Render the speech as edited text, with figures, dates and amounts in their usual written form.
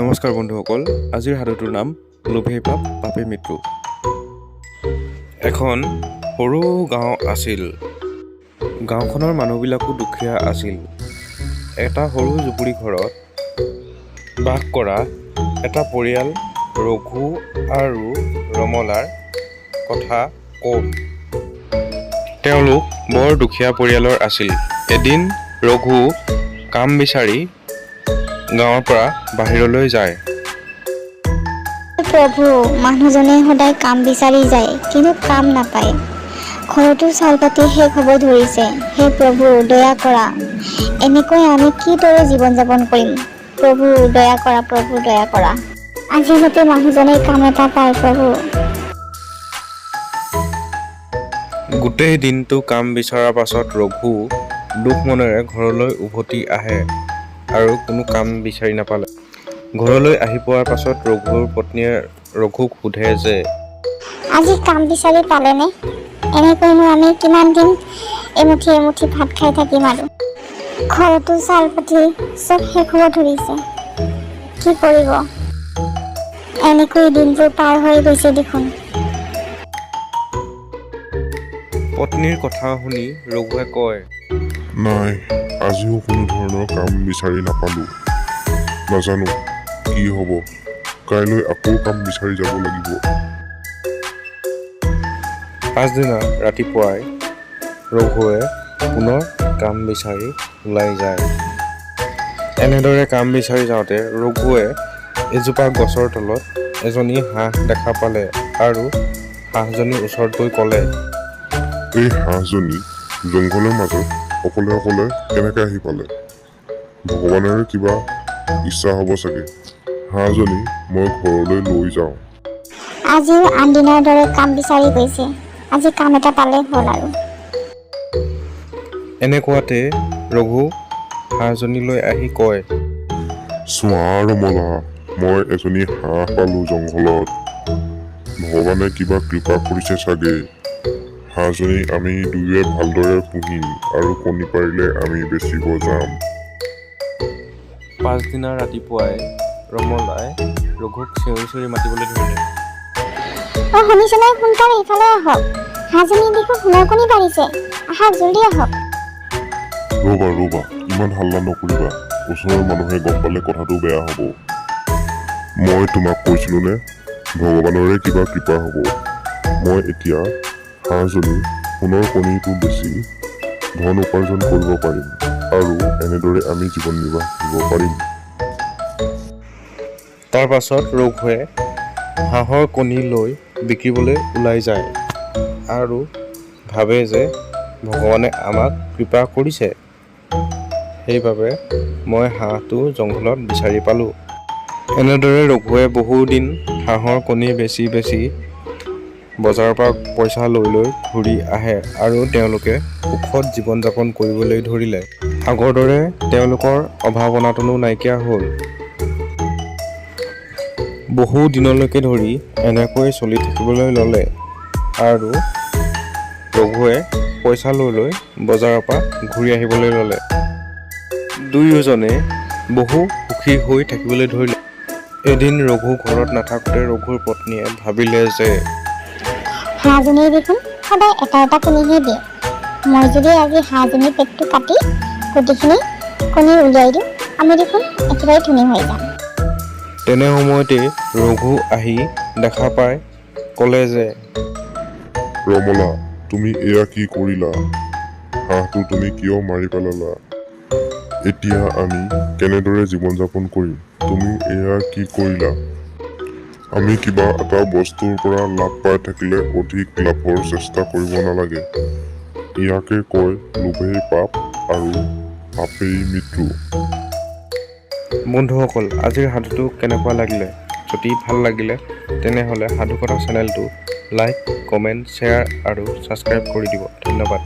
নমস্কাৰ বন্ধুসকল, আজিৰ সাধুটোৰ নাম "লোভেই পাপ পাপেই মৃত্যু"। এখন সৰু গাঁও আছিল। গাঁওখনৰ মানুহবিলাকো দুখীয়া আছিল। এটা সৰু জুপুৰি ঘৰত বাস কৰা এটা পৰিয়াল ৰঘু আৰু ৰমলাৰ কথা কম। তেওঁলোক বৰ দুখীয়া পৰিয়ালৰ আছিল। এদিন ৰঘু কাম বিচাৰি গাঁৱৰ পৰা বাহিৰলৈ যায়। প্ৰভু, মানুহজনে সদায় কাম বিচাৰি যায়, কিন্তু কাম নাপায়। ঘৰতো চাউল পাতি শেষ হ'ব ধৰিছে। হে প্ৰভু, দয়া কৰা। এনেকৈ আমি কিদৰে জীৱন যাপন কৰিম? প্ৰভু, দয়া কৰা। প্ৰভু, দয়া কৰা। আজি যাতে মানুহজনে কাম এটা পায়, প্ৰভু। গোটেই দিনটো কাম বিচৰাৰ পাছত ৰঘু দুখ মনেৰে ঘৰলৈ উভতি আহে আৰু কোনো কাম বিচাৰি নাপালে। ঘৰলৈ আহি পোৱাৰ পাছত ৰঘুৰ পত্নীয়ে ৰঘুক সোধে যে আজি কাম বিচাৰি পালেনে? এনেকৈনো আমি কিমান দিন এমুঠি এমুঠি ভাত খাই থাকিম? আৰু ঘৰতো চাউল পাতি চব শেষ হ'ব ধৰিছে। কি কৰিব? এনেকৈ দিনবোৰ পাৰ হৈ গৈছে দেখোন। পত্নীৰ কথা শুনি ৰঘুৱে কয়, নাই, আজিও কোনো ধৰণৰ কাম বিচাৰি নাপালোঁ। নাজানো কি হ'ব। কাইলৈ আকৌ কাম বিচাৰি যাব লাগিব। পাছদিনা ৰাতিপুৱাই ৰঘুৱে পুনৰ কাম বিচাৰি ওলাই যায়। এনেদৰে কাম বিচাৰি যাওঁতে ৰঘুৱে এজোপা গছৰ তলত এজনী হাঁহ দেখা পালে আৰু হাঁহজনীৰ ওচৰত গৈ ক'লে, এই হাঁহজনী জংঘলৰ মাজত অকলে অকলে কেনেকৈ আহি পালে? ভগৱানৰে কিবা ইচ্ছা হ'ব চাগে। হাঁহজনী মই ঘৰলৈ লৈ যাওঁ। আজিও আন দিনৰ দৰে কাম বিচাৰি গৈছে। আজি কাম এটা পালে হ'ল আৰু। এনেকুৱাতে ৰঘু হাঁহজনীলৈ আহি কয়, চোৱা ৰমলা, মই এজনী হাঁহ পালোঁ জংঘলত। ভগৱানে কিবা কৃপা কৰিছে চাগে। হাঁহজনী আমি দুয়োৱে ভালদৰে পুহিম আৰু কণী পাৰিলে আমি বেচিব যাম। পাছদিনা ৰাতিপুৱাই ৰমলাই ৰঘুক চিঞৰি চিঞৰি মাতিবলৈ ধৰিলে। অ শুনিছেনে? সোনকালে ইফালে আহক। হাঁহজনী দেখোন সোণৰ কণী পাৰিছে। আহক, জলদি আহক। ৰ'বা ৰ'বা, ইমান হাল্লা নকৰিবা। ওচৰৰ মানুহে গম পালে কথাটো বেয়া হ'ব। মই তোমাক কৈছিলোঁনে, ভগৱানৰে কিবা কৃপা হ'ব। মই এতিয়া হাঁহজনী সোণৰ কণীটো বেচি ধন উপাৰ্জন কৰিব পাৰিম আৰু এনেদৰে আমি জীৱন নিৰ্বাহ কৰিব পাৰিম। তাৰ পাছত ৰঘুৱে হাঁহৰ কণী লৈ বিকিবলৈ ওলাই যায় আৰু ভাবে যে ভগৱানে আমাক কৃপা কৰিছে, সেইবাবে মই হাঁহটো জংঘলত বিচাৰি পালোঁ। এনেদৰে ৰঘুৱে বহুদিন হাঁহৰ কণী বেচি বেচি বজাৰৰ পৰা পইচা লৈ লৈ ঘূৰি আহে আৰু তেওঁলোকে সুখত জীৱন যাপন কৰিবলৈ ধৰিলে। আগৰ দৰে তেওঁলোকৰ অভাৱ অনাটনো নাইকিয়া হ'ল। বহু দিনলৈকে ধৰি এনেকৈ চলি থাকিবলৈ ল'লে আৰু ৰঘুৱে পইচা লৈ লৈ বজাৰৰ পৰা ঘূৰি আহিবলৈ ল'লে। দুয়োজনে বহু সুখী হৈ থাকিবলৈ ধৰিলে। এদিন ৰঘু ঘৰত নাথাকোঁতে ৰঘুৰ পত্নীয়ে ভাবিলে যে হাঁহজনীয়ে দেখোন সদায় এটা এটা কণীহে দিয়ে। মই যদি আজি হাঁহজনীৰ পেটটো কাটি গোটেইখিনি কণী উলিয়াই দিওঁ, আমি দেখোন একেবাৰে ধনী হৈ যাম। তেনে সময়তে ৰঘু আহি দেখা পাই ক'লে যে ৰমলা, তুমি এয়া কি কৰিলা? হাঁহটো তুমি কিয় মাৰি পেলালা? এতিয়া আমি কেনেদৰে জীৱন যাপন কৰিম? তুমি এয়া কি কৰিলা? আমি কিবা এটা বস্তুৰ পৰা লাভ পাই থাকিলে অধিক লাভৰ চেষ্টা কৰিব নালাগে। ইয়াকে কয় লোভেই পাপ আৰু পাপেই মৃত্যু। বন্ধুসকল, আজিৰ সাধুটো কেনেকুৱা লাগিলে? যদি ভাল লাগিলে, তেনেহ'লে সাধুকথা চেনেলটো লাইক, কমেণ্ট, শ্বেয়াৰ আৰু ছাবস্ক্ৰাইব কৰি দিব। ধন্যবাদ।